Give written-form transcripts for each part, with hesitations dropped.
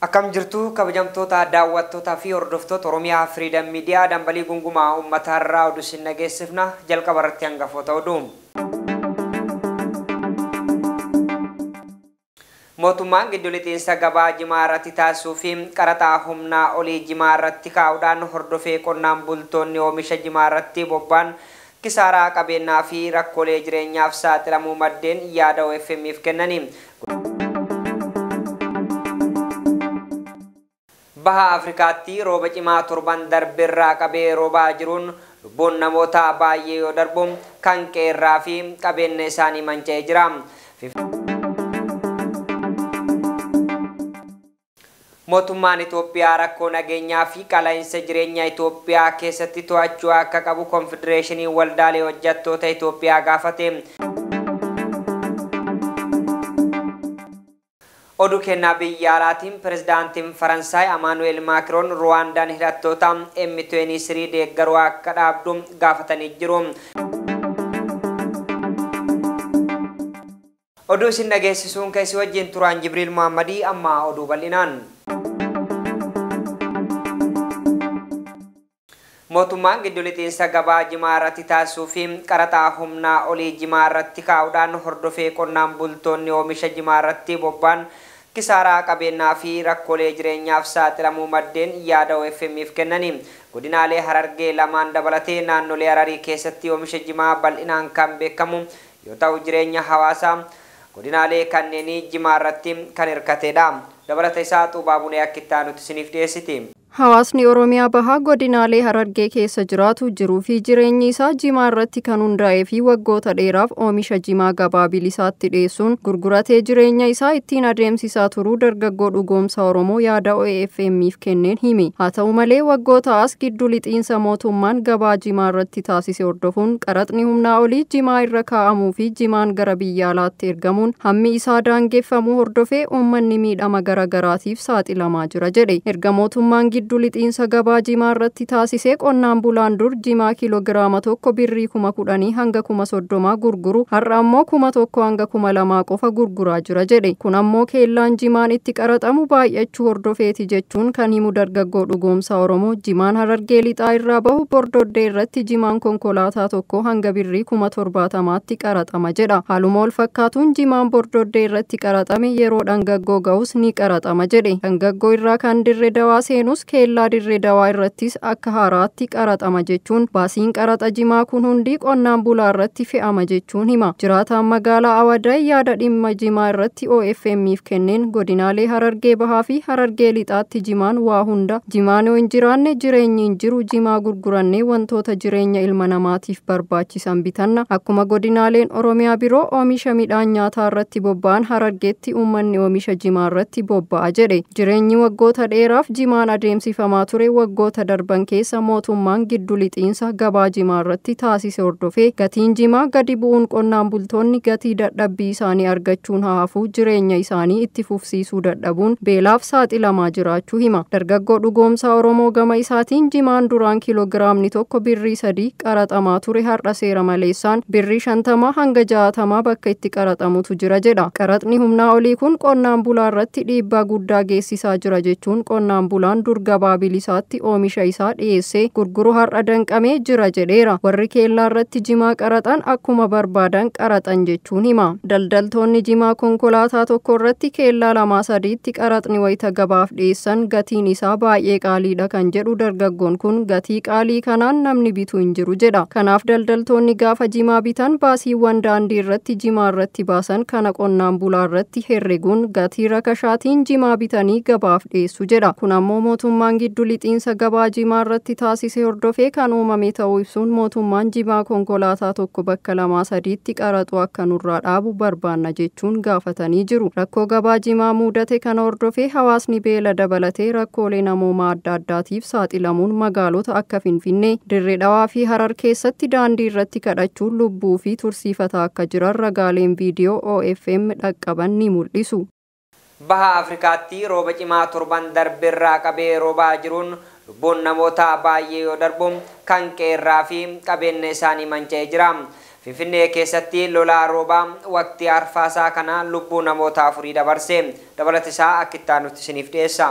Akkam jirtu kabajamtoota daawwattootaa fi hordoftoota Oromiyaa Freedom Media dambalii gungumaa uummataarraa oduu isin dhageessifna jalqaba irratti hangafoota oduu. Mootummaan giddu lixiinsa gabaa jimaa irratti taasisuu fi qaraxaa humnaa olii jimaa irratti kaa'uudhaan hordofee qonnaan bultoonni oomisha jimaa irratti bobba'an kisaaraa qabeenyaa fi rakkoolee jireenyaaf saaxilamuu maddeen yaada OFM'if kennani. Baha Afrikaatti rooba cimaa torban darbeerraa qabee roobaa jiruun lubbuun namoota baay'ee yoo darbu kan qeerraa fi qabeenya isaanii manca'ee jira. Mootummaan Itoophiyaa rakkoo nageenyaa fi qaala'insa jireenyaa Itoophiyaa keessatti to'achuu akka qabu Konfedereeshinii Waldaalee Hojjettoota Itoophiyaa gaafate. Oduu kennaa biyya alaatiin pirezidaantiin Faransaay Amaanu'eel Maakiroon Ruwaandaan hidhattoota M23 deeggaruu akka dhaabdu gaafatanii jiru. Oduu isin dhageessisuun keessi wajjin turaan Jibriil Muhammadii amma oduu bal'inaan. Mootummaan giddu lixiinsa gabaa jimaa irratti taasisuu fi qaraxaa humnaa olii jimaa irratti kaa'uudhaan hordofee qonnaan bultoonni oomisha jimaa irratti bobba'an kisaaraa qabeenyaa fi rakkoolee jireenyaaf saaxilamuu maddeen yaada OFM'if kennani. Godinaalee Harargee lamaan dabalatee naannolee Hararii keessatti oomisha jimaa bal'inaan kan beekamu yoo ta'u jireenya hawaasaa godinaalee kanneenii jimaa irratti kan hirkatedha. Dabalata isaa Xuubaa Bunee akka itti aanutti isiniif dhiyeessiti. Hawaasni Oromiyaa Bahaa godinaalee Harargee keessa jiraatu jiruu fi jireenyi isaa jimaa irratti kan hundaa'ee fi waggoota dheeraaf oomisha jimaa gabaa bilisaatti dhiyeessuun gurguratee jireenya isaa ittiin adeemsisaa turuu dargaggoo dhugoomsa Oromoo yaada OFM'if kenneen hime. Haa ta'u malee waggoota as giddu lixiinsa mootummaan gabaa jimaa irratti taasise hordofuun qaraxni humnaa olii jimaa irra kaa'amuu fi jimaan gara biyya alaatti ergamuun hammi isaa daangeffamuu hordofee uummanni miidhama garaagaraatiif saaxilamaa jira jedhe. Erga mootummaan giddu lixiinsa gabaa jimaa irratti taasisee qonnaan bulaan dur jimaa kiiloogiraama tokko birrii 10,000 hanga 30,000 gurguru har'a ammoo 1,000 hanga 2,000 qofa gurguraa jira jedhe. Kun ammoo keellaan jimaan itti qaraxamu baay'achuu hordofeeti jechuun kan himu dargaggoo dhugoomsa Oromoo jimaan Harargee lixaa irraa bahu Bordoddee irratti jimaan konkolaataa tokko hanga birrii 70,000tti qaraxama jedha. Haaluma wal fakkaatuun jimaan Bordoddee irratti qaraxame yeroo dhangaggoo ga'us ni qaraxama jedhe. Dhangaggoo irraa kan dirree dawaa seenus keellaa dirree dawaa irrattis akka haaraatti qaraxama jechuun baasiin qaraxa jimaa kun hundi qonnaan bulaa irratti fe'ama jechuun hima. Jiraataan magaalaa Awaday yaada dhimma jimaa irratti OFM'if kenneen godinaalee Harargee Bahaa fi Harargee Lixaatti jimaan waa hunda jimaan yoo hin jiraanne jireenyi hin jiru jimaa gurgurannee wantoota jireenya ilma namaatiif barbaachisan bitanna. Akkuma godinaaleen Oromiyaa biroo oomisha midhaan nyaataa irratti bobba'an Harargeetti uummanni oomisha jimaa irratti bobba'a jedhe. Jireenyi waggoota dheeraaf jimaan adeemsifamaa ture waggoota darban keessa mootummaan giddu lixiinsa gabaa jimaa irratti taasise hordofee gatiin jimaa gadi bu'uun qonnaan bultoonni gatii dadhabbii isaanii argachuun haafuu jireenya isaanii itti fufsiisuu dadhabuun beelaaf saaxilamaa jiraachuu hima. Dargaggoo dhugoomsaa Oromoo gama isaatiin jimaan duraan kiiloogiraamni tokko birrii 3 qaraxamaa ture har'a seera maleessaan birrii 50 hanga 60 bakka itti qaraxamutu jira jedha. Qaraxni humnaa olii kun qonnaan bulaa irratti dhiibbaa guddaa geessisaa jira jechuun qonnaan bulaan dur gabaa bilisaatti oomisha isaa dhiyeessee gurguru har'a danqamee jira jedheera. Warri keellaa irratti jimaa qaraxan akkuma barbaadan qaraxan jechuun hima. Daldaltoonni jimaa konkolaataa tokko irratti keellaa 2-3tti qaraxni wayita gabaaf dhiyeessan gatiin isaa baay'ee qaaliidha kan jedhu dargaggoon kun gatii qaalii kanaan namni bitu hin jiru jedha. Kanaaf daldaltoonni gaafa jimaa bitan baasiiwwan daandii irratti jimaa irratti baasan kana qonnaan bulaa irratti herreguun gatii rakashaatiin jimaa bitanii gabaaf dhiyeessu jedha. Kun ammoo mootummaan giddu lixiinsa gabaa jimaa irratti taasise hordofee kan uumame ta'uu ibsuun mootummaan jimaa konkolaataa tokko bakka 2-3tti qaraxu akka nurraa dhaabu barbaanna jechuun gaafatanii jiru. Rakkoo gabaa jimaa mudate kana hordofee hawaasni beela dabalatee rakkoolee namoomaa adda addaatiif saaxilamuun magaalota akka Finfinnee, Dirree Dhawaa fi Harar keessatti daandii irratti kadhachuun lubbuu fi tursiifataa akka jiran ragaaleen viidiyoo OFM dhaqqaban ni mul'isu. Baha Afrikaatti rooba cimaa torban darbeerraa qabee roobaa jiruun lubbuun namoota baay'ee yoo darbu kan qeerraa fi qabeenya isaanii manca'ee jira. Finfinnee keessatti lolaa roobaa waqtii arfaasaa kana lubbuu namoota 4 dabarse. Dabalata isaa akka itti aanutti isiniif dhiyeessa.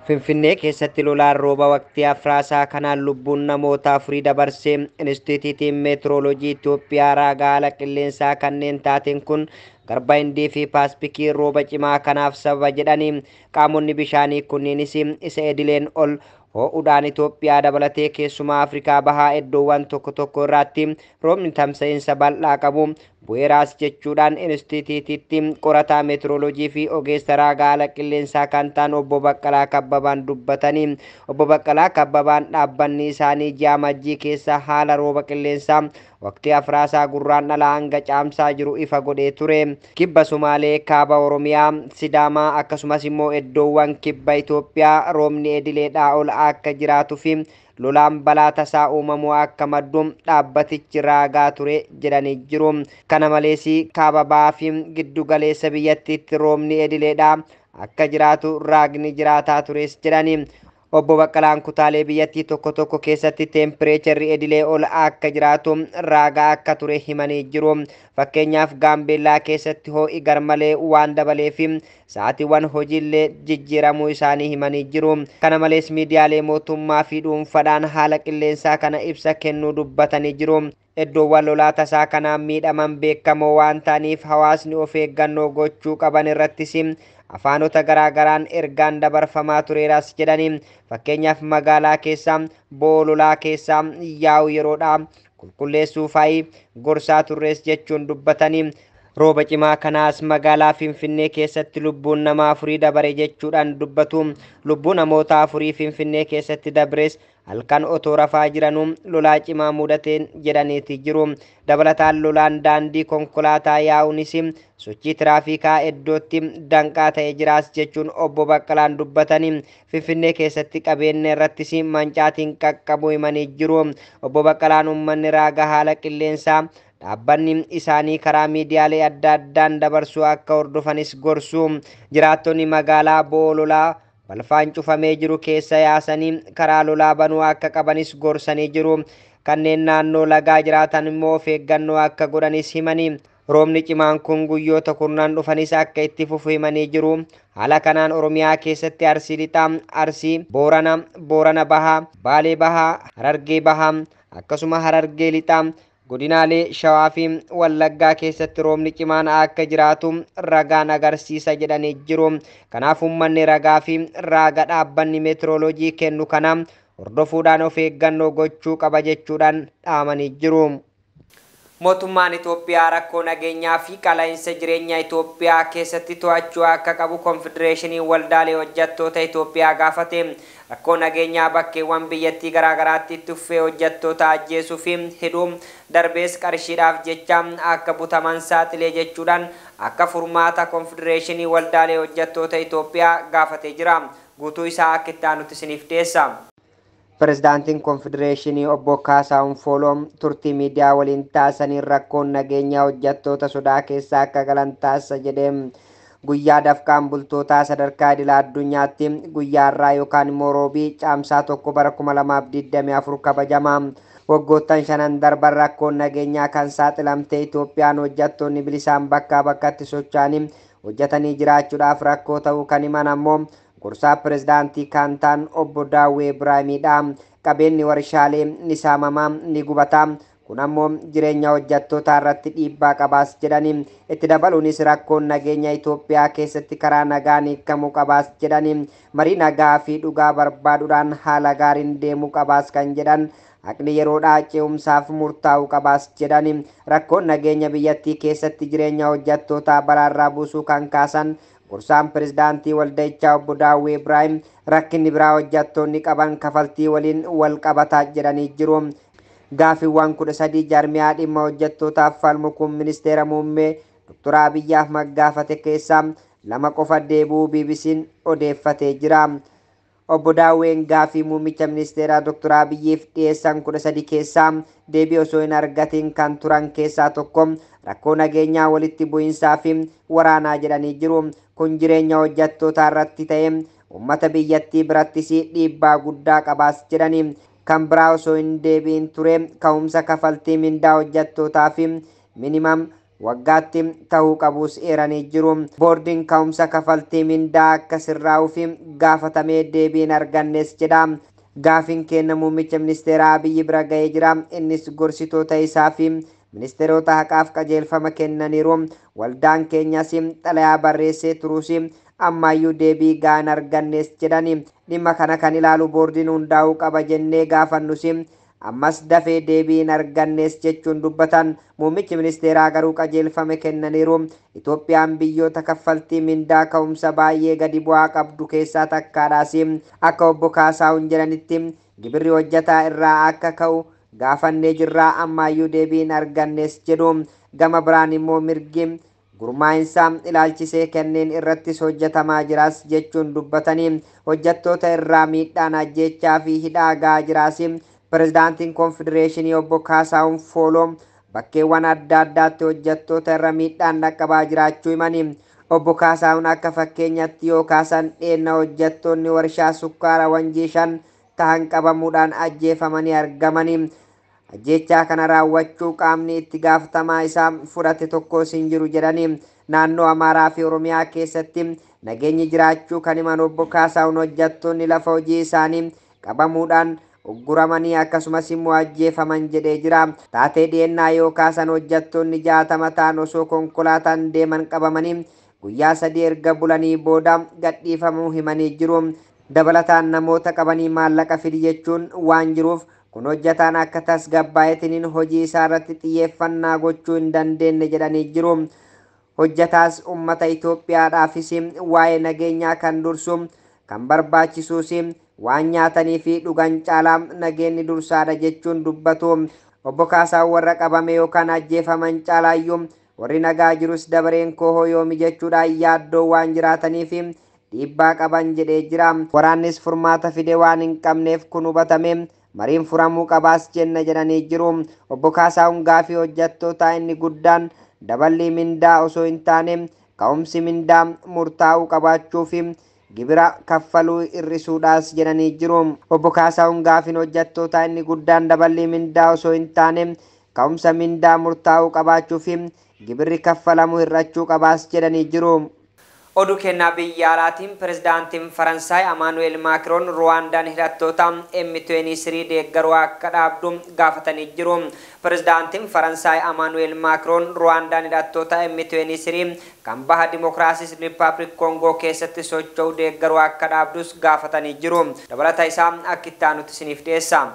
Finfinnee keessatti lolaan rooba waqtii arfaasaa kanaan lubbuun namoota 4 dabarse. Inistiitiitiin Meetirooloojii Itoophiyaa raaga haala qilleensaa kanneen taateen kun Garba Hindii fi Paasifikii rooba cimaa kanaaf sababa jedhanii qaamonni bishaanii kunniinis isa idileen ol ho'uudhaan Itoophiyaa dabalatee keessumaa Afrikaa bahaa iddoowwan tokko tokko irratti roobni tamsa'iinsa bal'aa qabu bu'eeraas jechuudhaan inistiitiitiitti qorataa meetirooloojii fi ogeessa raaga haala qilleensaa kan ta'an obbo Baqqalaa Kabbabaan dubbatanii. Obbo Baqqalaa Kabbabaan dhaabbanni isaanii ji'a Amajjii keessa haala rooba qilleensaa waqtii arfaasaa gurraan dhalaa hanga caamsaa jiru ifa godhee ture. Kibba Sumaalee, Kaaba Oromiyaa, Sidaamaa akkasumas immoo iddoowwan kibba Itoophiyaa roobni idileedhaa ol akka jiraatuu fi lolaan balaa tasaa uumamuu akka maddu dhaabbatichi raagaa ture jedhanii jiru. Kana malees kaaba bahaa fi giddu galeessa biyyattiitti roobni idileedhaa akka jiraatu raagni jiraataa tures jedhanii. Obbo Baqqalaan kutaalee biyyattii tokko tokko keessatti teempireecharri idilee ol akka jiraatu raagaa akka ture himanii jiru. Fakkeenyaaf Gaambeellaa keessatti ho'i garmalee waan dabaleef sa'aatiiwwan hojiillee jijjiiramuu isaanii himanii jiru. Kana malees miidiyaalee mootummaa fi dhuunfaadhaan haala qilleensaa kana ibsa kennuu dubbatanii jiru. Iddoowwan lolaa tasaa kanaan miidhaman beekamoo waan ta'aniif hawaasni of eeggannoo gochuu qaban irrattis afaanota garaagaraan ergaan dabarfamaa tureeras jedhanii. Fakkeenyaaf magaalaa keessa bo'oo lolaa keessa yaa'u yeroodha qulqulleessuu faayi gorsaa turrees jechuun dubbatanii. Rooba cimaa kanaas magaalaa Finfinnee keessatti lubbuun nama 4 dabare jechuudhaan dubbatu. Lubbuu namoota 4 Finfinnee keessatti dabres halkan otoo rafaa jiranuu lolaa cimaa mudateen jedhaniiti jiru. Dabalataan lolaan daandii konkolaataa yaa'uunis sochii tiraafikaa iddootti danqaa ta'ee jiraas jechuun obbo Baqqalaan dubbatanii. Finfinnee keessatti qabeenya irrattis mancaatiin qaqqabu himanii jiru. Obbo Baqqalaan uummanni raaga haala qilleensaa dhaabbanni isaanii karaa miidiyaalee adda addaan dabarsuu akka hordofanis gorsu. Jiraattonni magaalaa bo'oo lolaa balfaan cufamee jiru keessa yaasanii karaa lolaa banuu akka qabanis gorsanii jiru. Kanneen naannoo lagaa jiraatan immoo of eeggannoo akka godhanis himanii. Roobni cimaan kun guyyoota kurnaan dhufanis akka itti fufu himanii jiru. Haala kanaan Oromiyaa keessatti Arsii Lixaa, Arsii, Boorana, Boorana Bahaa, Baalee Bahaa, Harargee Bahaa akkasuma Harargee Lixaa godinaalee Shawaa fi Wallaggaa keessatti roobni cimaan akka jiraatu ragaan agarsiisa jedhanii jiru. Kanaaf uummanni ragaa fi raaga dhaabbanni meetirooloojii kennu kana hordofuudhaan of eeggannoo gochuu qaba jechuudhaan dhaamanii jiru. Mootummaan Itoophiyaa rakkoo nageenyaa fi qaala'insa jireenyaa Itoophiyaa keessatti to'achuu akka qabu Konfedereeshiniin Waldaalee Hojjettoota Itoophiyaa gaafate. Rakkoo nageenyaa bakkeewwan biyyattii garaagaraatti itti fufee hojjettoota ajjeesuu fi hidhuu darbees qarshiidhaaf jecha akka butaman saaxilee jechuudhaan akka furmaata Konfedereeshinii Waldaalee Hojjettoota Itoophiyaa gaafatee jira. Guutuu isaa akka itti aanutti isiniif dhiyeessa. Pirezidaantiin Konfedereeshinii obbo Kaasaahun Fooloo turtii miidiyaa waliin taasisaniin rakkoon nageenyaa hojjettoota sodaa keessaa akka galan taasisa jedhee. Guyyaa dafqaan bultootaa sadarkaa idil addunyaatti guyyaa har'aa yookaan immoo roobii caamsaa 1 bara 2024 kabajama. Waggoottan 5 darban rakkoon nageenyaa kan saaxilamte Itoophiyaan hojjettoonni bilisaan bakkaa bakkatti socho'anii hojjetanii jiraachuudhaaf rakkoo ta'uu kan himan ammoo gorsaa pirezidaantii kan ta'an obbo Daawwee Ibraahimiidha. Qabeenyi warshaalee ni saamama, ni gubata. Kun ammoo jireenya hojjettootaa irratti dhiibbaa qabaas jedhanii. Itti dabaluunis rakkoon nageenya Itoophiyaa keessatti karaa nagaan hiikamuu qabaas jedhanii. Marii nagaa fi dhugaa barbaaduudhaan haala gaariin deemuu qabaas kan jedhan haqni yeroodhaa ce'umsaaf murtaa'uu qabaas jedhanii. Rakkoon nageenya biyyattii keessatti jireenya hojjettootaa balaarraa buusuu kan kaasan gorsaan pirezidaantii walda'ichaa obbo Daawwee Ibraahim rakkinni biraa hojjettoonni qaban kafaltii waliin wal qabataa jedhanii jiru. Gaaffiiwwan 13 jaarmiyaa dhimma hojjettootaaf falmu kun ministeera muummee Dr. Abiyyi Ahmad gaafate keessaa 2 qofa deebi'uu BBC'n odeeffatee jira. Obbo Daawween gaaffii muummicha ministeeraa Dr. Abiyyiif dhiyeessan 13 keessaa deebii osoo hin argatin kan turan keessaa tokko rakkoo nageenyaa walitti bu'iinsaa fi waraanaa jedhanii jiru. Kun jireenya hojjettootaa irratti ta'e uummata biyyattii birattis dhiibbaa guddaa qabaas jedhanii. Kan biraa osoo hin deebiin ture ka'umsa kafaltii mindaa hojjettootaa fi minimam waggaatti ta'uu qabus eeranii jiru. Boordiin ka'umsa kafaltii mindaa akka sirraa'uu fi gaafatamee deebiin argannes jedha. Gaafiin kenna muummicha ministeeraa Abiyyi bira ga'ee jira. Innis gorsitoota isaa fi ministeerota haqaaf qajeelfama kennaniiru. Waldaan keenyas xalayaa barreessee turuus ammayyuu deebii ga'an argannes jedhani. Dhimma kana kan ilaalu boordiin hundaa'uu qaba jennee gaafannus ammas dafee deebii hin argannes jechuun dubbatan. Muummichi ministeeraa garuu qajeelfama kennaniiru. Itoophiyaan biyyoota kaffaltii mindaa ka'umsa baay'ee gadi bu'aa qabdu keessaa takkaadhaas. Akka obbo Kaasaahun jedhanitti gibirri hojjetaa irraa akka ka'u gaafannee jirraa ammayyuu deebii hin argannes jedhu. Gama biraan immoo mirgi gurmaa'insa ilaalchisee kanneen irrattis hojjetamaa jiras jechuun dubbatanii hojjettoota irraa miidhaan ajjeechaa fi hidhaa gahaa jiraas. Pirezidaantiin Konfedereeshinii obbo Kaasaahun Fooloo bakkeewwan adda addaatti hojjettoota irra miidhaan dhaqqabaa jiraachuu himanii. Obbo Kaasaahun akka fakkeenyatti yoo kaasan dheenna hojjettoonni warshaa sukkaara Wanjii 5 tahan qabamuudhaan ajjeefamanii argamanii. Ajjeechaa kana raawwachuu qaamni itti gaafatamaa isaa fudhate tokkos hin jiru jedhanii. Naannoo Amaaraa fi Oromiyaa keessatti nageenyi jiraachuu kan himan obbo Kaasaahun hojjettoonni lafa hojii isaanii qabamuudhaan ugguramanii akkasumas immoo ajjeefaman jedhee jira. Taatee dhiyeennaa yoo kaasan hojjettoonni 60 ta'an osoo konkolaataan deeman qabamanii guyyaa 3 erga bulanii booda gadhiifamuu himanii jiru. Dabalataan namoota qabanii maallaqa fidi jechuun waan jiruuf kun hojjetaan akka tasgabbaa'eetiniin hojii isaa irratti xiyyeeffannaa gochuu hin dandeenye jedhanii jiru. Hojjetaas uummata Itoophiyaadhaafis waa'ee nageenyaa kan dursu kan barbaachisuus waan nyaatanii fi dhugan caalaa nageenyi dursaadha jechuun dubbatu. Obbo Kaasaahun warra qabame yookaan ajjeefaman caalaayyuu warri nagaa jirus dabareen koo yoomi jechuudhaan yaaddoo waan jiraataniif dhiibbaa qaban jedhee jira. Waraannis furmaata fide waan hin qabneef kun hubatame mariin furamuu qabaas jenna jedhanii jiru. Obbo Kaasaahun gaafii hojjettootaa inni guddaan daballii mindaa osoo hin taane ka'umsi mindaa murtaa'uu qabaachuu fi gibira kaffaluu hir'isuudhaas jedhanii jiru. Obbo Kaasaahun gaafiin hojjettootaa inni guddaan daballii mindaa osoo hin taane ka'umsa mindaa murtaa'uu qabaachuu fi gibirri kaffalamuu hir'achuu qabaas jedhanii jiru. Oduu kennaa biyya alaatiin pirezidaantiin Faransaay Amaanu'eel Maakiroon Ruwaandaan hidhattoota M23 deeggaruu akka dhaabdu gaafatanii jiru. Pirezidaantiin Faransaay Amaanu'eel Maakiroon Ruwaandaan hidhattoota M23 kan baha Dimokiraasii Riippaabilik Koongoo keessatti socho'u deeggaruu akka dhaabdus gaafatanii jiru. Dabalata isaa akka itti aanutti isiniif dhiyeessa.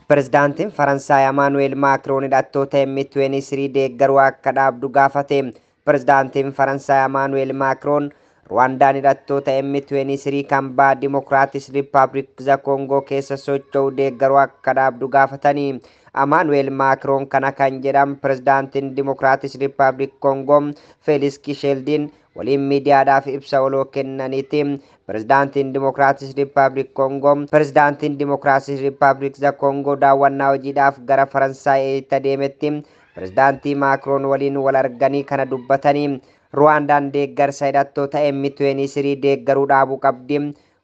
Pirezidaantiin Faransaay Amaanu'eel Maakiroon hidhattoota M23 deeggaruu akka dhaabdu gaafate. Pirezidaantiin Faransaay Amaanu'eel Maakiroon Ruwaandaan hidhattoota M23 kan baha Dimokiraatis Riippaabilik Koongoo keessa socho'u deeggaruu akka dhaabdu gaafatanii. Amaanu'eel Maakiroon kana kan jedhan pirezidaantiin Dimokiraatis Riippaabilik Koongoo Feelis Kisheeldiin waliin miidiyaadhaaf ibsa oloo kennaniiti. Pirezidaantiin Dimokiraatis Riippaabilik Koongoo Pirezidaantiin Dimokiraatis Riippaabilik Koongoo daawwannaa hojiidhaaf gara Faransaay itti deemetti Pirezidaantii Maakiroon waliin wal arganii kana dubbatanii. Ruwaandaan deeggarsa hidhattoota M23 deeggaruu dhaabuu qabdi.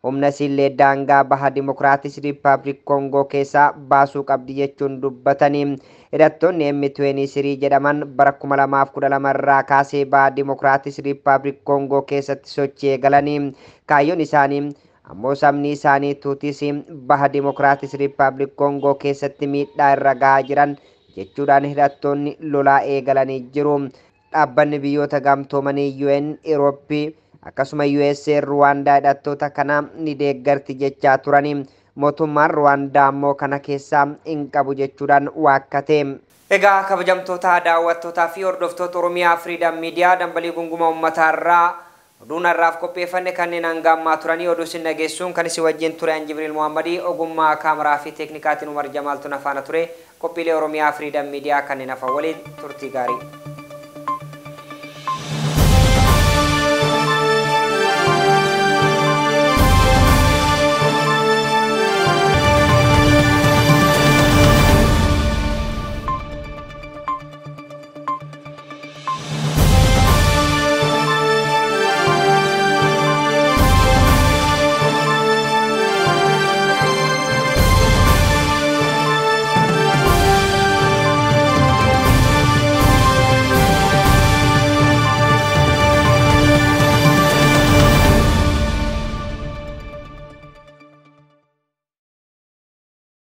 Humna isiillee daangaa baha Dimokiraatis Riippaabilik Koongoo keessaa baasuu qabdi jechuun dubbatanii. Hidhattoonni M23 jedhaman bara 2012 irraa kaasee baha Dimokiraatis Riippaabilik Koongoo keessatti sochii eegalanii. Kaayyoon isaanii ammoo sabni isaanii Tuutis baha Dimokiraatis Riippaabilik Koongoo keessatti miidhaa irra gahaa jiran jechuudhaan hidhattoonni lolaa eegalanii jiru. Dhaabbanni biyyoota gamtoomanii UN, Irooppii akkasuma USA Ruwaandaa hidhattoota kana ni deeggarti jechaa turanii. Mootummaan Ruwaandaa ammoo kana keessaa hin qabu jechuudhaan waakkate. Egaa kabajamtoota daawwattootaa fi hordoftoota Oromiyaa Freedom Media dambalii gunguma uummataarraa oduun har'aaf qopheeffanne kanneen hanga ammaa turanii oduu isin dhageessuun kan isin wajjin ture an Jibriil Muhammadii ogummaa kaameraa fi teeknikaatiin Umar Jamaaltu na faana ture. Qophiilee Oromiyaa Freedom Media kanneen hafan waliin turtii gaarii.